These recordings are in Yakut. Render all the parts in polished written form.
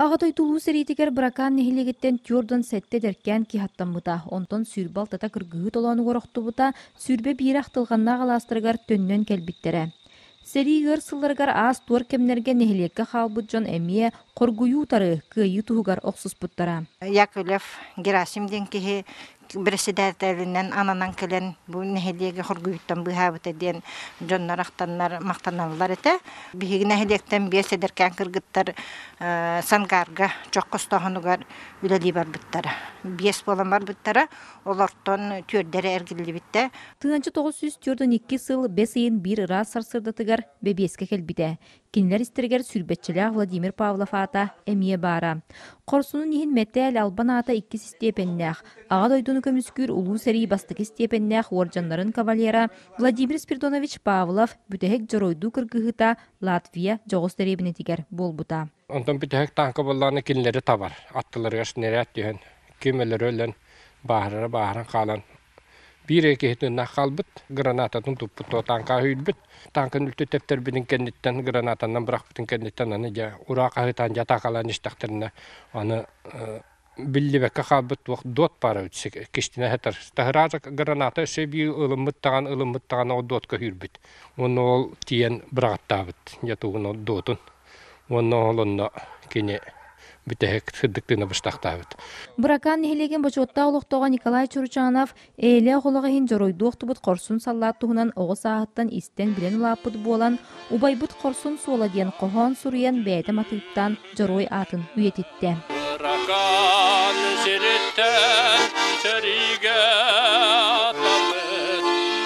Аҕа дойду Улуу сэриитигэр Быракаан нэһилиэгиттэн 47 эдэркээн киһи аттаммыта, онтон 26-та кыргыһыы толоонугар охтубута, 21 ахтылҕаннаах алаастарыгар төннөн кэлбиттэрэ. Сэрии ыар сылларыгар аас-туор кэмнэргэ нэһилиэккэ хаалбыт дьон эмиэ хоргуйуу утары, кыайыы туһугар охсуспуттара. Яковлев Герасим диэн киһи бэрэссэдээтэлинэн ананан кэлэн бу нэһилиэги хоргуйуттан быыһаабыта диэн дьоннор ахтаннар махтаналлар этэ. Биһиги нэһилиэктэн биэс эдэркээн кыргыттар Сангаарга чох хостооһунугар үлэлии барбыттара. Биэс буолан барбыттара, олортон түөрдэрэ эргиллибиттэ. 1942 сыл бэс ыйын биир ыраас сарсыардатыгар бэбиэскэ кэлбитэ. Кинилэр истэригэр сүүрбэччэлээх Владимир Павлов аата эмиэ баара. Хорсунун иһин мэтээл албан аата иккис истиэпэннээх, Аҕа дойдуну көмүскүүр Улуу сэрии бастакы истиэпэннээх уордьаннарын кавалера Владимир Спиридонович Павлов бүтэһик дьоруойдуу кыргыһыыта Латвия дьоҕус дэриэбинэтигэр буолбута. Онтон бүтэһик тааҥка буоллаҕына кинилэри табар, аттыларыгар снаряд түһэн, ким өлөрө өлөн, бааһырара бааһыран хаалан Биир эрэ киһи тыыннаах хаалбыт, гранататын туппут, тааҥка үүрбүт. Тааҥканы үлтү тэптэрбитин кэнниттэн, гранатанан бырахпытын кэнниттэн аны дьэ ураа хаһыытаан дьэ атаакалаан истэхтэринэ аны биллибэккэ хаалбыт туох дот баара эбит кистинэ сытар. Таһыраата граната өссө биир ылыммыт даҕаны ылыммыт даҕаны ол дотка үүрбүт. Уонна ол тиийэн быраҕаттаабыт дьэ тугун ол дотун. Уонна ол онно кини бүтэһик сырдык тыына быстахтаабыт. Быракаан нэһилиэгин бочуоттаах олохтооҕо Николай Чуручанов эйэлээх олох иһин дьоруойдуу охтубут хорсун саллаат туһунан оҕо сааһыттан истэн-билэн улааппыт буолан, убайбыт хорсун суола диэн хоһоон суруйан бэйэтэ матыыптаан дьоруой аатын үйэтиттэ. Быракаан сириттэн сэриигэ аттаммыт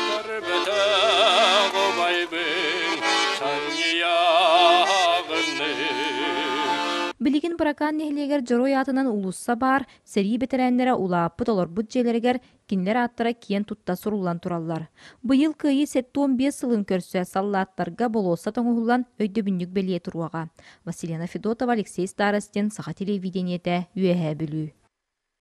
көрбөтөх убайбын Билигин Быракаан нэһилиэгэр Дьоруой аатынан уулусса баар, сэрии бэтэрээннэрэ улааппыт олорбут дьиэлэригэр кинилэр ааттара киэн тутта суруллан тураллар. Быйыл Кыайыы 75 сылын көрсө саллааттарга болуоссат оҥоһуллан өйдөбүнньүк бэлиэ туруоҕа. Василена Федотова, Алексей Старостин, Саха телевидениетэ, Үөһээ Бүлүү.